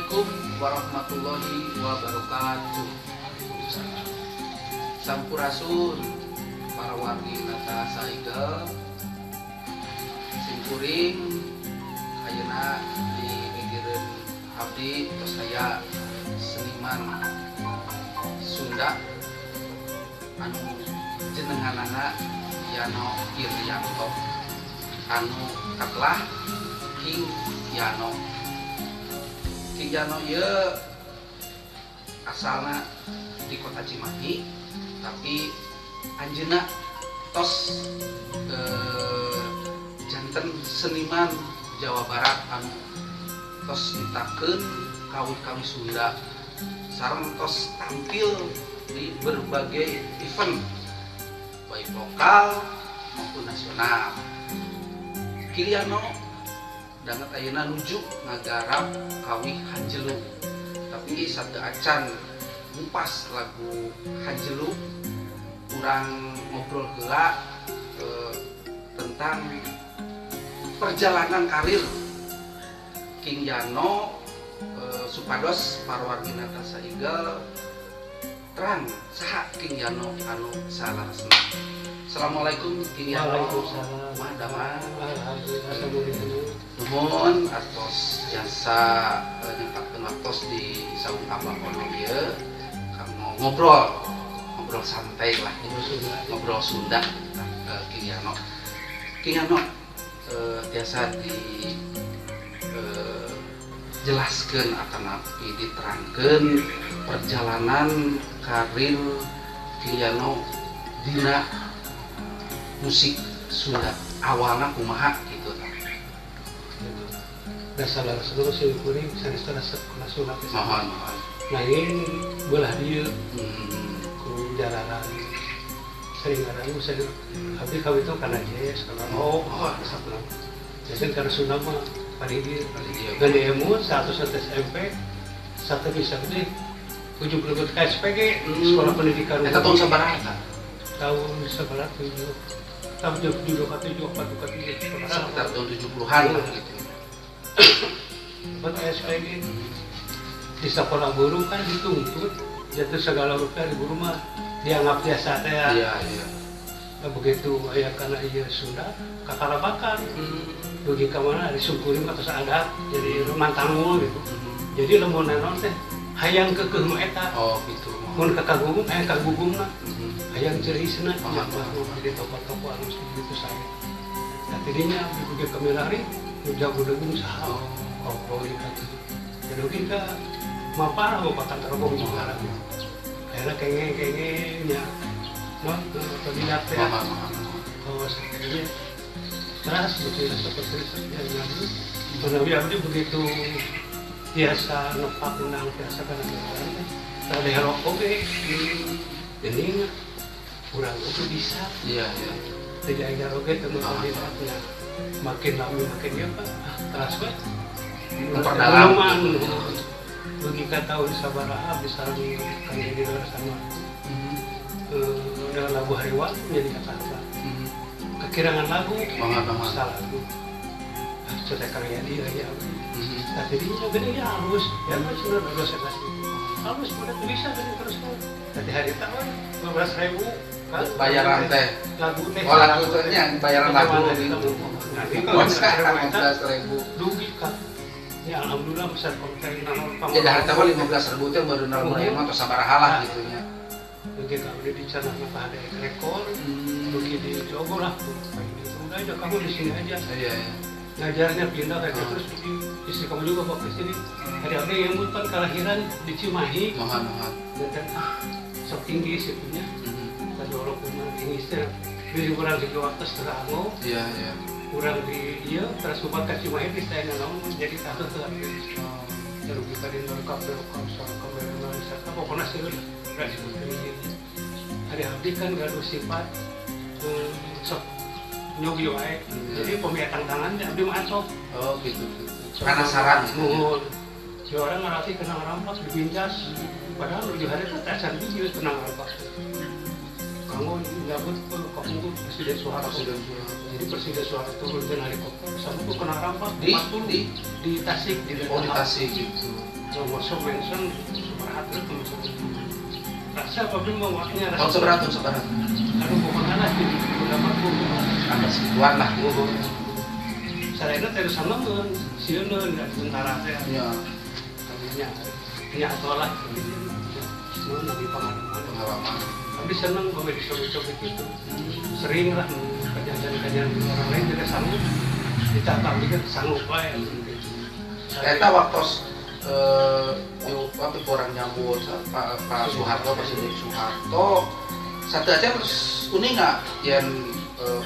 Assalamualaikum warahmatullahi wabarakatuh. Sampurasun para wargi Nata Saigel. Simkuring ayeuna di gigireun abdi tos aya seniman Sunda anu jenenganana Yano Irianto, anu katelah King Yano. King Yano ieu asalna di kota Cimahi, tapi anjeunna tos janten seniman Jawa Barat anu tos nyiptakeun kawih-kawih Sunda sareng tos tampil di berbagai event baik lokal maupun nasional. King Yano danget ayeuna nuju ngagarap kawih Hanjelu. Tapi sateuacan ngupas lagu Hanjelu, kurang ngobrol heula tentang perjalanan karir King Yano, supados para wargi Nata Saigel terang saha King Yano anu saleresna. Assalamualaikum, King Yano. Waalaikumsalam. Mah damang? Alhamdulillah, samuliana. Nuhun atos jasa nyempatkeun waktos di Saung Abah Ono ieu kanggo ngobrol ngobrol santai lah, ngobrol Sunda, King Yano. King Yano, tiasa di jelaskeun atanapi diterangkeun perjalanan karir King Yano dina musik Sunda, awalnya kumaha gitu? Dasar seluruh sim kuring sanes resep kana Sunda teh. Mohon, mohon. Nanging belah dieu ku jalanan sering ngarangu sering abdi kawit kana jazz, kana rock, resep lah. Jadi karena Sunda mah pada dieu. Pada dieu. Gede emut 100 SMP satu bisa gede ujung lebet ke SPG, Sekolah Pendidikan. Eta tahun sabaraha eta? Tahun sabaraha, tujuh tahun tujuh dua tujuh empat dua tujuh. Sekitar tahun 70-an lah gitu. Buat SPG di sekolah guru kan dituntut jatuh segala rupiah di guru mah dianggap biasa teh ya. Iya. Nah, begitu aya kana ieu Sunda kakarabakan dugi ka mana disukurin atau adat jadi mantangul gitu. Jadi lamun naon teh hayang keukeuh nu eta. Oh gitu. Mun ka kagugum hayang kagugumna, hayang ceurisna Paham, ya, paham. Jadi tokoh-tokoh anu segitu saya. Nah, tidinya begitu kami lari nu jago degung saha, oh gitu. Jadi kita mapar bapak terbong juga gitu. Akhirnya kenge kenge nya non otodidak teh. Paham, paham. Oh, kayaknya keras begitu seperti yang lalu. Menawi abdi begitu biasa nepak nang biasa kana teh. Rada herok oge. Jadi kurang oge bisa. Iya. Diajar oge teu otodidaknya. Makin lama makin ya Pak, ah, keras we. Memperdalam. Pengalaman. Dugi ka tahun sabaraha bisa di Kang Dedi sama dengan lagu Hariwang menjadi kata-kata. Kekirangan lagu, Banget, banget. salah lagu. Ah, cerita Kang Yadi ya, ya. Nah, jadinya gede ya halus, ya kan sudah halus ya kasih. Halus pada tuh bisa gede terus kan. Tadi hari tahun 15.000 kan. Bayaran teh. Lagu teh. Oh, lagu teh nya bayaran lagu gitu. Nah, 15.000 eta 15.000. dugi ka. Ya alhamdulillah bisa konten naon. Jadi harta mah 15.000 teh baru naon atau sabaraha lah gitu nya. Dugi ka udah dicanang apa ada rekor, dugi di Jogo lah. Udah aja kamu di sini aja. Iya. Ngajarnya pindah kayak gitu, terus dugi istri kamu juga bawa ke sini. Hari abdi yang kan kelahiran di Cimahi. Mohon, mohon. Dan ah, sok tinggi situnya. Tadi walaupun tinggi sih, beli kurang di waktu setengah ango, Iya. kurang di iya terus ubat ke Cimahi di saya naon jadi takut tuh. Lalu kita di lengkap lengkap soal kamera wisata pokoknya sih udah resiko tinggi. Hari abdi kan gaduh sifat sok nyogi wae. Jadi pemiak tangan abdi mah sok. Oh gitu. Penasaran gitu. Nuhun. Si orang ngerti kena rampak dibincas. Padahal tujuh hari itu tak sadar kena rampak. Kamu nyabut kamu Presiden Soeharto. Presiden Soeharto. Jadi Presiden Soeharto turun dari helikopter sama tuh kena rampak Di 40 di di Tasik di oh, di Tasik gitu. Ngosok mention sabaraha truk rasa abdi mah waknya Tahun sabaraha tuh sabaraha? Aduh pokoknya lah 70 80. Ada segituan lah gitu. Sarena teh sangeun sieun tentara teh. Iya. Nya nya atolah. Nu lebih pengalaman. Tapi seneng kalau dicoba-coba gitu. Sering lah kejadian-kejadian orang lain juga sanggup. Ditantang juga sanggup wae. Eta waktos waktu kurang nyambut Pak Soeharto, Presiden Soeharto satu aja terus uning nggak yang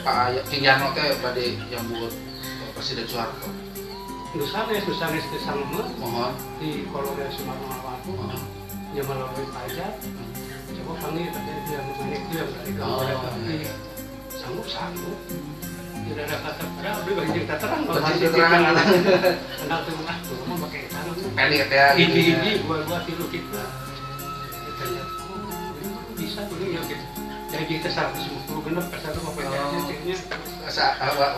Pak King Yano teh bade nyambut Presiden Soeharto. Nu sanes teh sanggup Mohon di Kolonel Sumarno almarhum. Nya melalui pajak. Coba panggil tapi dia mengenai itu yang dari gambar tapi sanggup. Tidak ada kata pada abdi bagi cerita terang kalau Bagi terang. Kenal tuh mah tuh mah pakai tangan. Pelit ya. Hiji-hiji dua-dua tilu kita. Ternyata bisa tuh ya gitu. Jadi kita 150 genep kasar mah pakai aja.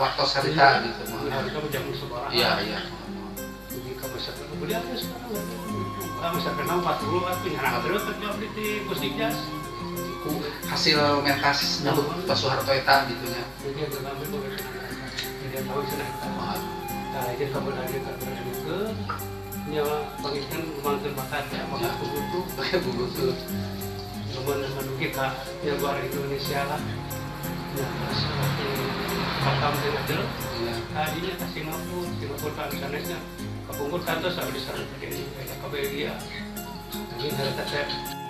Waktu harita gitu mah. Harita mah jam sabaraha. Iya, iya. Jadi ka masyarakat beli apa sekarang? Ah masyarakat 40 atuh nyarang terus kerja abdi di Pusdikjas. Ku hasil mentas nyambut Pak Soeharto eta gitu nya. Jadi ambil tidak tahu cenah eta. Tah aja kamu lagi ke nya pangikan mantan bakat ya bakat buku Pakai buku tuh. Lumayan menugi ka luar Indonesia lah. Ya terus katam teh aja. Tadinya ke Singapura, Singapura kan sanesnya kapungkur kantos abdi sareng ka Belgia. Ini harta teh